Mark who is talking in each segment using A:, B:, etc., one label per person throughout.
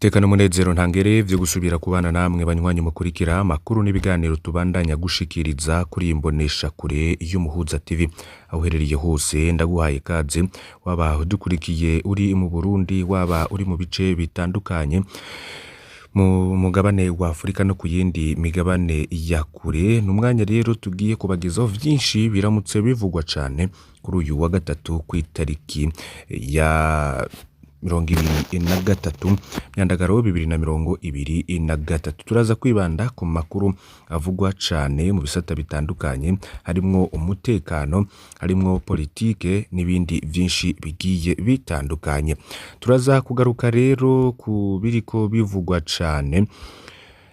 A: Iteka n'umunezero ntangere vyo gusubira kubana namwe banywanyi mukurikira amakuru n'ibiganiro tubandanya gushikiriza kuri iyi mboneshakure y'Umuhuza TV. Aho uherereye hose ndaguhaye ikaze, waba udukurikiye uri mu Burundi, waba uri mu bice bitandukanye mu mugabane wa Afurika no ku yindi migabane ya kure. Ni umwanya rero tugiye kubagezaho vyinshi biramutse bivugwa cane kuri uyu wa gatatu kw'itariki ya 23 Myandagaro 2023. Turaza kwibanda ku makuru avugwa cane mu bisata bitandukanye, harimwo umutekano, harimwo politike n'ibindi vyinshi bigiye bitandukanye. Turaza kugaruka rero ku biriko bivugwa cane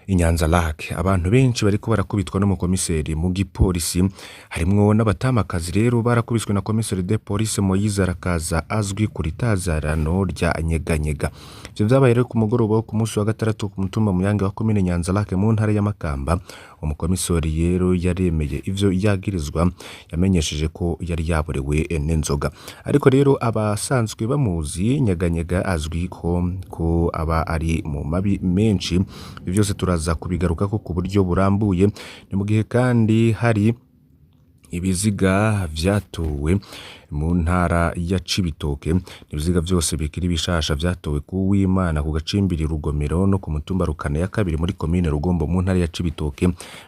A: i Nyanza Lac. Abantu benshi bariko barakubitwa n'umukomiseri mu gipolisi, harimwo n'abatamakazi rero barakubiswe na komiseri de police Moise Arakaza azwi ku ritazarano rya Nyeganyega. Ivyo vyabaye rero ku mugoroba wo ku musi wa gatandatu ku mutumba Muyange wa komine Nyanza Lac mu ntara ya Makamba. Umukomisori rero yaremeye ivyo yagirizwa, yamenyesheje ko yari yaborewe n'inzoga. Ariko rero abasanzwe bamuzi, Nyeganyega azwi ko aba ari mu mabi menshi. Ivyo vyose turaza kubigarukako ku buryo burambuye. Ni mu gihe kandi hari ibiziga vyatowe mu ntara ya Cibitoke. Ibiziga vyose bikiri bishasha vyatowe ku Wimana ku gacimbiri Rugomero no ku mutumba Rukana ya kabiri muri komine Rugombo mu ntara ya Cibitoke.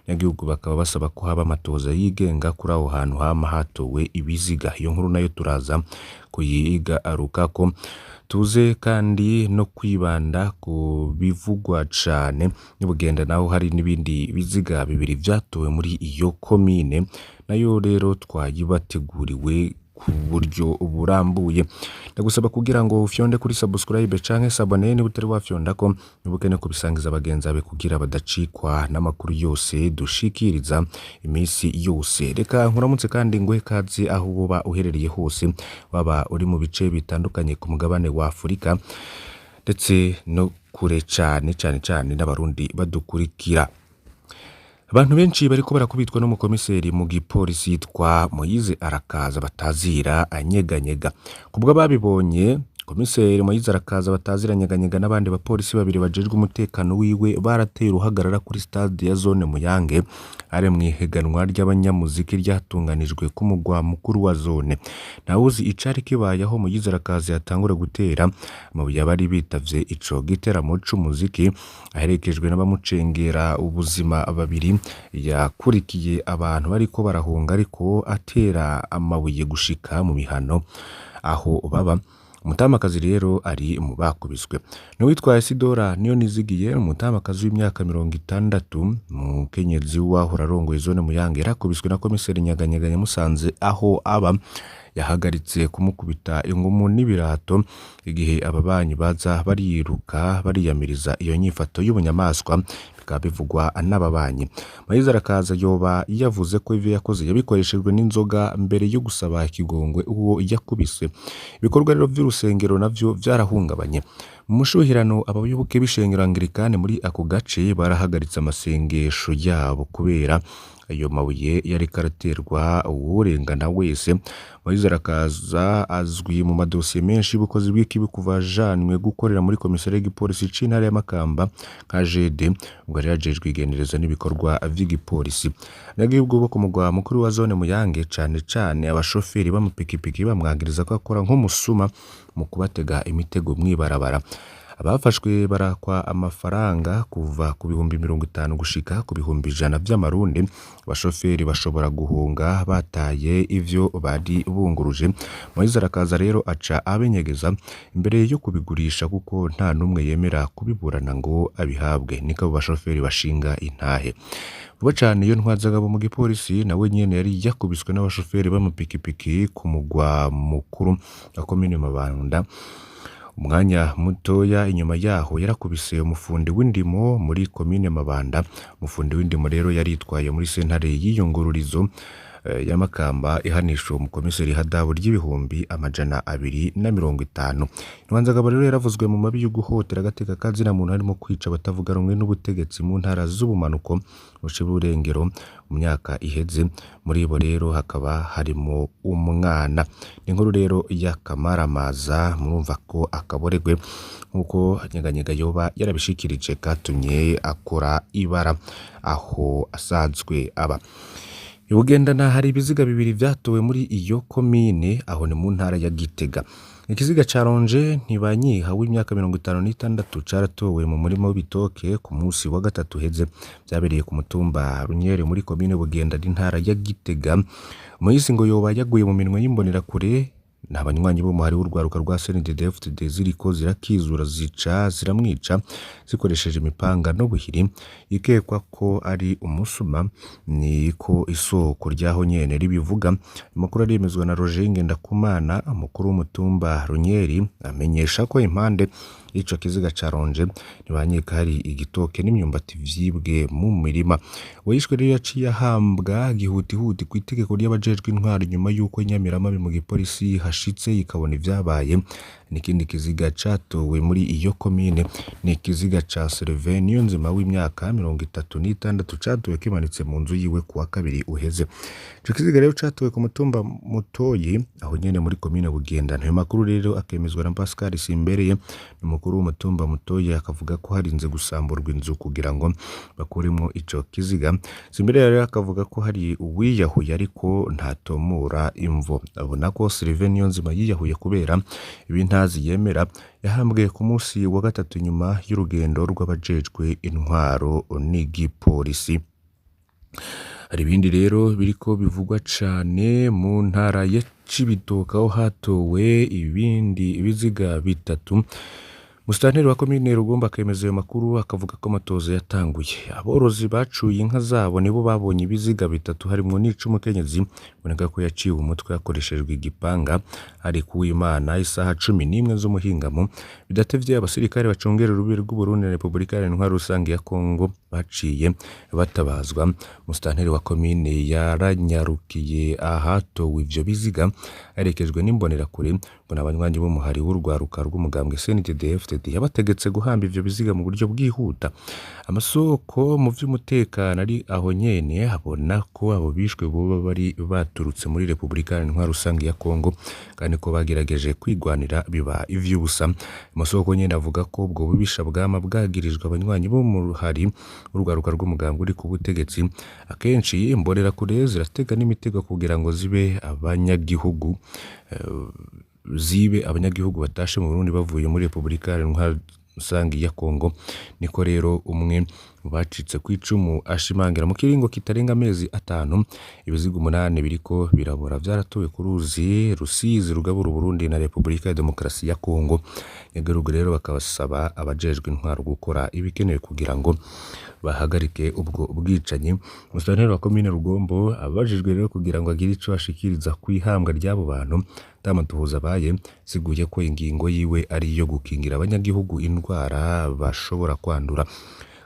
A: Abanyagihugu bakaba basaba ko haba amatohoza yigenga kuri aho hantu hama hatowe ibiziga. Iyo nkuru nayo turaza kuyigarukako. Tuze kandi no kwibanda ku bivugwa cane n'Ibugenda, naho hari n'ibindi biziga bibiri vyatowe muri iyo komine, nayo rero twayibateguriwe ku buryo burambuye. Ndagusaba kugira ngo ufyonde kuri subscribe canke s'abonner niba utari wafyondako, wibuke no kubisangiza bagenzi bawe kugira badacikwa n'amakuru yose dushikiriza imisi yose. Reka nkuramutse kandi nguhe ikaze aho woba uherereye hose, waba uri mu bice bitandukanye ku mugabane wa Afurika ndetse no kure cane cane cane n'Abarundi badukurikira. Abantu benshi bariko barakubitwa n'umukomiseri mu gipolisi yitwa Moise Arakaza batazira Anyeganyega. Kubwo babibonye, komiseri Moise Arakaza batazira Anyeganyega n'abandi bapolisi babiri bajejwe umutekano wiwe barateye uruhagarara kuri stade ya zone Muyange, ari mw'ihiganwa ry'abanyamuziki ryatunganijwe ku mugwa mukuru wa zone. Ntawuzi icari kibaye aho Moise Arakaza yatangura gutera amabuye abari bitavye ico giteramo c'umuziki, aherekejwe n'abamucengera ubuzima babiri. Yakurikiye abantu bariko barahunga ariko atera amabuye gushika mu mihano aho baba. Umutamakazi rero ari mu bakubiswe. N'uwitwa Isidora Niyonizigiye, umutamakazi w'imyaka 60, umukenyezi wahora arongoye zone Muyange, yarakubiswe na komiseri Nyeganyega yamusanze aho aba. Yahagaritse kumukubita ingumu n'ibirato igihe ababanyi baza bariruka bariyamiriza iyo nyifato y'ubunyamaswa, bikaba bivugwa n'ababanyi. Moise Arakaza yoba yavuze ko ivyo yakoze yabikoreshejwe n'inzoga mbere yo gusaba ikigongwe uwo yakubise. Ibikorwa rero vy'urusengero navyo vyarahungabanye. Mu mushuhirano, abayoboke b'ishengero Anglikane muri ako gace barahagaritse amasengesho yabo kubera ayo mabuye yariko araterwa uwurengana wese. Moise Arakaza azwi mu madosiye menshi y'ubukozi bw'ikibi kuva ajanwe gukorera muri komisariya y'igipolisi c'intara ya Makamba nka JD, ubwo yari ajejwe igendereza n'ibikorwa vy'igipolisi. Abanyagihugu bo ku mugwa mukuru wa zone Muyange, cane cane abashoferi b'amapikipiki, bamwagiriza ko akora nk'umusuma mu kubatega imitego mw'ibarabara. Abafashwe barakwa amafaranga kuva ku 50,000 gushika ku 100,000 vy'amarundi. Abashoferi bashobora guhunga bataye ivyo bari bunguruje. Moise Arakaza rero aca abinyegeza imbere yo kubigurisha kuko nta n'umwe yemera kubiburana ngo abihabwe. Niko abo bashoferi bashinga intahe. Vuba cane iyo ntwazagabo mu gipolisi nawe nyene yari yakubiswe n'abashoferi b'amapikipiki ku mugwa mukuru wa komine Mabanda. Umwanya mutoya inyuma yaho yarakubise umufundi w'indimo muri komine Mabanda. Umufundi w'indimo rero yaritwaye muri sentare y'iyungururizo ya Makamba ihanisha uwo mukomiseri ihadabu ry'ibihumbi 250. Intwanzagabo rero yaravuzwe mu mabi yo guhotera agateka ka zina muntu, harimo kwica abatavuga rumwe n'ubutegetsi mu ntara z'ubumanuko buce burengero mu myaka iheze. Muri bo rero hakaba harimo umwana. Inkuru rero y'akamaramaza, murumva ko akaboregwe nk'uko Nyeganyega yoba yarabishikirije katumye akora ibara aho asanzwe aba. Ibugendana hari ibiziga bibiri vyatowe muri iyo komine, aho ni mu ntara ya Gitega. Ikiziga ca Ronje Ntibanyiha w'imyaka 56 caratowe mu murima w'ibitoke ku musi wa gatatu uheze. Vyabereye ku mutumba Runyere muri komine Bugendana, intara ya Gitega. Umuhisi ngo yoba yaguye mu minwe y'imbonerakure n'abanywanyi b'umuhari w'urwaruka rwa CNDD-FDD ziriko zirakizura, zica ziramwica zikoresheje imipanga n'ubuhiri. Ikekwa ko ari umusuma, niko isoko ryaho nyene ribivuga. Amakuru aremezwa na Roger Ngendakumana, umukuru w'umutumba Runyeri, amenyesha ko impande y'ico kiziga ca Ronje Ntibanyika hari igitoke n'imyumbati vyibwe mu mirima. Uwishwe rero yaciye ahambwa gihutihuti kw'itegeko ry'abajejwe intwaro nyuma y'uko inyamiramabi mu gipolisi hashitse ikabona ivyabaye. N'ikindi kiziga catowe muri iyo komine ni ikiziga ca Sylvain Niyonzima w'imyaka 36, catowe kimanitse mu nzu yiwe kuwa kabiri uheze. Ico kiziga rero catowe ku mutumba Mutoyi, aho nyene muri komine Bugendana. Ayo makuru rero akemezwa na Pascal Simbereye, umukuru w'umutumba Mutoyi, akavuga ko harinze gusamburwa inzu kugira ngo bakuremwo ico kiziga. Simbereye rero akavuga ko hari uwiyahuye, ariko ntatomora imvo. Abona ko Sylvain Niyonzima yiyahuye kubera ibintazi yemera. Yahambwe ku musi wa gatatu nyuma y'urugendo rw'abajejwe intwaro n'igipolisi. Hari ibindi rero biriko bivugwa cane mu ntara ya Cibitoke, aho hatowe ibindi biziga bitatu. Musitanteri wa komine Rugombo akemeza ayo makuru, akavuga ko amatohoza yatanguye. Aborozi bacuye inka zabo nibo babonye ibiziga bitatu, harimwo n'ic'umukenyezi biboneka ko yaciwe umutwe hakoreshejwe igipanga. Hari kuw'Imana isaha 11 z'umuhingamo. Bidatevye abasirikare bacungera urubibe rw'Uburundi na Repubulika Iharanira Intwaro Rusangi ya Kongo baciye batabazwa. Musitanteri wa komine yaranyarukiye ahatowe ivyo biziga aherekejwe n'imbonerakure, ngo n'abanywanyi b'umuhari w'urwaruka rw'umugambwe CNDD-FDD, yabategetse guhamba ivyo biziga mu buryo bwihuta. Amasoko mu vy'umutekano ari aho nyene abona ko abo bishwe boba bari baturutse muri Repubulika Iharanira Intwaro Rusangi ya Kongo, kandi ko bagerageje kwigwanira biba ivy'ubusa. Amasoko nyene avuga ko ubwo bubisha bwama bwagirijwe abanywanyi b'umuhari w'urwaruka rw'umugambwe uri ku butegetsi. Akenshi imbonerakure ziratega n'imitego kugira ngo zibe abanyagihugu zibe abanyagihugu batashe mu Burundi bavuye muri Repubulika Iharanira Intwaro Rusangi ya Kongo. Niko rero umwe mu bacitse kw'icumu ashimangira. Mu kiringo kitarenga amezi 5, ibiziga 8 biriko birabora vyaratowe ku ruzi Rusizi rugabura Uburundi na Repubulika ya Demokarasi ya Kongo. Nyagihugu rero bakabasaba abajejwe intwaro gukora ibikenewe kugira ngo bahagarike ubwo bwicanyi. Musitanteri wa komine Rugombo abajijwe rero kugira ngo agire ico ashikiriza kw'ihambwa ry'abo bantu ata matohoza abaye, siguye ko ingingo yiwe ari iyo gukingira abanyagihugu indwara bashobora kwandura.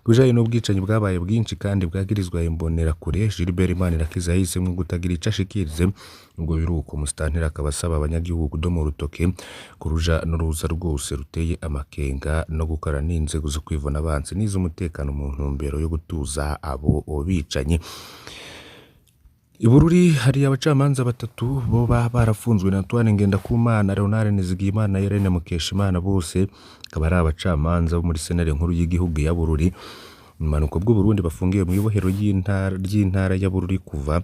A: Ku bijanye n'ubwicanyi bwabaye bwinshi kandi bwagirizwa imbonerakure, Gilbert Manirakiza yahisemwo kutagira ico ashikirize. Nubwo biruko, umusitanteri akaba asaba abanyagihugu kudoma urutoke ku ruja n'uruza rwose ruteye amakenga no gukorana n'inzego zo kwivuna abansi n'iz'umutekano mu ntumbero yo gutuza abo bicanyi. I Bururi hari abacamanza batatu boba barafunzwe na Antoine Ngendakumana, Leonard Nizigiyimana na Irene Mukeshimana, bose akaba ari abacamanza bo muri sentare nkuru y'igihugu ya Bururi. Mu bumanuko bw'Uburundi bafungiwe mw'ibohero ry'intara ya Bururi kuva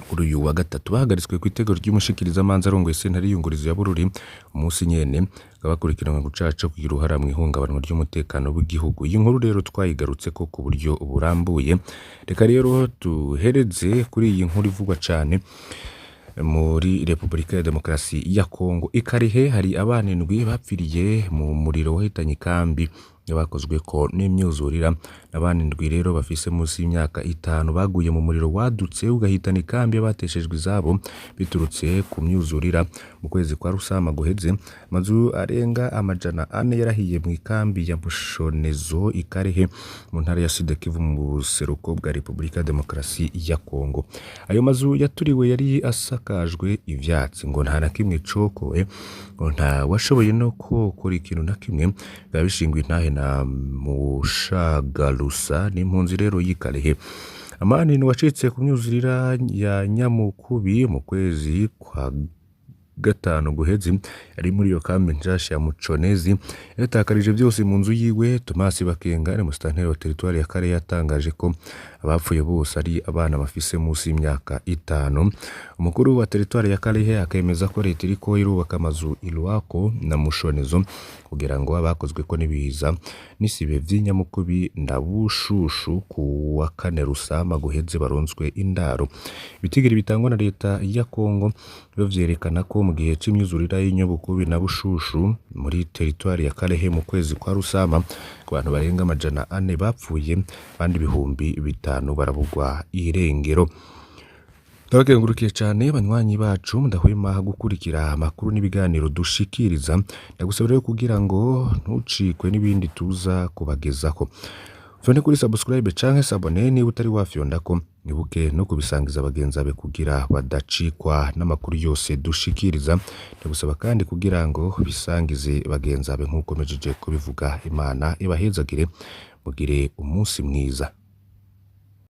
A: kuri uyu wa gatatu. Bahagaritswe kw'itegeko ry'umushikirizamanza arongoye sentare y'iyungurizo ya Bururi umunsi nyene, bakaba bakurikiranwe ku caha co kugira uruhara mw'ihungabanywa ry'umutekano w'igihugu. Iyi nkuru rero twayigarutseko ku buryo burambuye. Reka rero duhereze kuri iyi nkuru ivugwa cane muri Repubulika ya Demokarasi ya Kongo. I Karihe hari abana 7 bapfiriye mu muriro wahitanye ikambi. y'abakozweko n'imyuzurira, n'abandi indwi rero bafise munsi y'imyaka 5 baguye mu muriro wadutse ugahitana ikambi y'abateshejwe izabo biturutse ku myuzurira. Mu kwezi kwa Rusama guheze, amazu arenga 400 yarahiye mw'ikambi ya Mushonezo i Karehe mu ntara ya Sud Kivu mu buseruko bwa Repubulika ya Demokarasi ya Kongo. Ayo mazu yaturiwe yari asakajwe ivyatsi, ngo nta na kimwe cokowe, ngo nta washoboye no kokora ikintu na kimwe, bikaba bishingwa intahe na Mushagarusa n'impunzi rero y'i Karehe. Amani wacitse ku myuzurira ya Nyamukubi mu kwezi kwa gatanu guheze, yari muri iyo kambi nshasha ya Muconezi, yatakarije vyose mu nzu yiwe. Thomas Bakenga ni musitanteri wa teritwari ya Karehe yatangaje ko abapfuye bose ari abana bafise munsi y'imyaka 5. Umukuru wa teritwari ya Karehe akemeza ko leta iriko irubaka amazu Ilwako na Mushonezo kugira ngo abakozweko n'ibiza n'isibe vy'Inyamukubi na Bushushu ku wa kane Rusama guheze baronswe indaro. Ibitigiri bitangwa na leta ya Kongo byo vyerekana ko mu gihe c'imyuzurira y'Inyabukubi na Bushushu muri teritwari ya Karehe mu kwezi kwa Rusama, abantu barenga 400 bapfuye, abandi 5000 barabugwa irengero. Ndabakengurukiye cane banywanyi bacu mudahwema gukurikira amakuru n'ibiganiro dushikiriza, ndagusaba rero kugira ngo ntucikwe n'ibindi tuza kubagezako. Fyonde kuri subscribe canke s'abonner niba utari wafyondako, nibuke no kubisangiza bagenzi bawe kugira badacikwa n'amakuru yose dushikiriza. Ndagusaba kandi kugira ngo bisangize bagenzi bawe nk'uko mpejeje kubivuga. Imana ibahezagire, mugire umunsi mwiza.